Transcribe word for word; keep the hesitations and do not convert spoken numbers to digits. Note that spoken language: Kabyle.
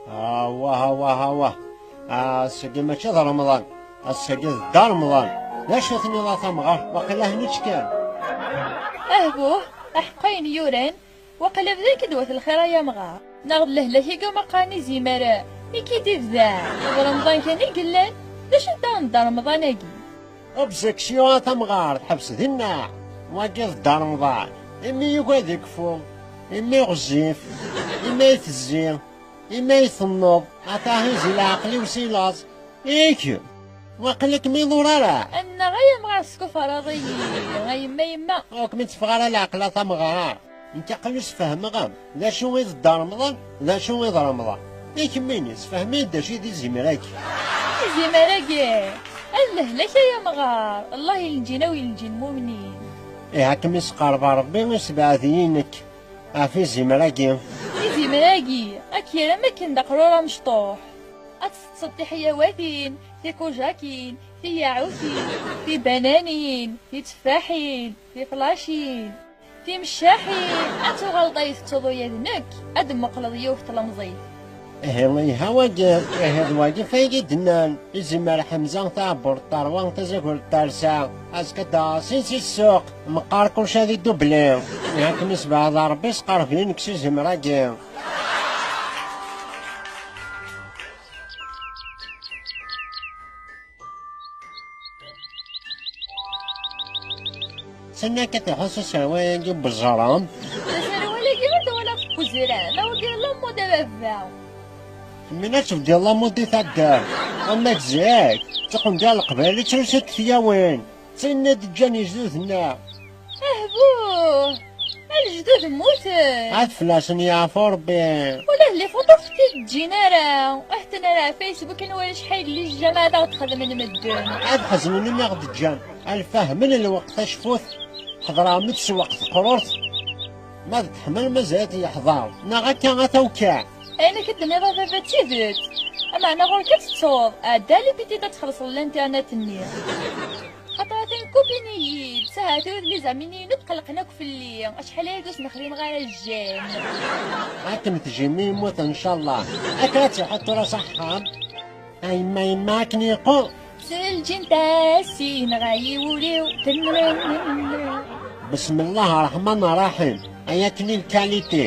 Awah, awah, awah. Ass-agi mačči d Remḍan. Ass-agi d Dda Remḍan. D acu tenniḍ a Tamɣart? Waqila hnič kan. Ahbuh, aḥeqq ayen yuran. Waqila bdan-k-id wat lxir ay amɣar. Neɣ d lehlak-agi umi qqaren izimer i k-id-ibdaɛ. D Remḍan kan i yellan. D acu i d-aɣen Dda Remḍan-agi? Objection a Tamɣart, ḥbes dinna. Wagi d Dda Remḍan. Imi yugi ad ikfu, imi ɣezzif, imi itezzi, imi itenneḍ, ata izi leɛqel-iw si laẓ. Ik! Waqila kem iḍur ara. Annaɣ ay amɣar teskufaraḍ-iyi, a yemma yemma. Ur kem-itteffeɣ ara leɛqel a Tamɣart. Nekk aql-i sfehmeɣ-am d acu i d Dda Remḍan, d acu i d Remḍan. I kemmini, sfehmi-d d acu i d izimer-agi. Izimer-agi? A lehlak ay amɣar, Allah ilenǧin a wi ilenǧin mumnin. Ihi ad kem-isqerb Rebbi, isebɛed-iyi nekk ɣef izimer-agi. Izimer-agi, ad k-yerr am akken d aqrur amecṭuḥ. Ad teṭṭseḍ tiḥyawatin, tikujakin, tiyaɛutin, tibananin, titeffaḥin, tiflacin, timeccaḥin, ad tuɣaleḍ ay tettuḍ ula d nekk, ad d-muqleḍ yiwet tlemẓit. Ihi, iha wagi, ihi d wagi f ay d-nnan, izimer Ḥemza taɛburt terwa tazagurt tersa, azekka d-asin si ssuq, meqqar kulci ad idubli. Ihi ad kem-isebɛed Rebbi, isqerb-iyi nekk s izimer-agi. Sani akka tḥuss aserwal-agi n weẓram. Aserwal-agi ur t-walaɣ deg uzran, a wagi la mode a baba. Min ad tebdiḍ la mode i taddart, ama deg zik, d tiqendyar n Leqbayel i ttlusut tyawin. D tin i d-ǧǧan yejduden-nneɣ. Ahbuh! A lejdud mmuten! Ad fell-asen yeɛfu Rebbi. Ula d les photos ur t-id-ǧǧin ara. Aten ara ɣer Facebook, ad nwali acḥal n les j'aime ad aɣ-d-xedmen medden. Ad ḥeznen imi aɣ-d-ǧǧan. Ad fahmen lweqt acfut. Ḥeḍreɣ mi tsewweq teqrurt. Ma d teḥmel mazal-it yeḥḍer. Neɣ akka a tawekka. Ayen akka d-tenniḍ a baba d tidet. Ameɛna ɣur-k ad tettuḍ. Ɛedda les petites ad txellṣeḍ l'internet-nni. Xaṭer atan kubin-iyi-d, sahat ula d les amis-inu tqellqen akk fell-i, acḥal aya ur sen-xdimeɣ ara j'aime. Ad kem-tjim mi yemmut ncallah. Akka ad tiḥuḍ tura s axxam. A yemma, yemma akken yeqqu. Selǧin-t-as-in ɣer yiwul-iw. Besmellah ṛṛeḥman ṛṛaḥim. Ay akken i lkaliti.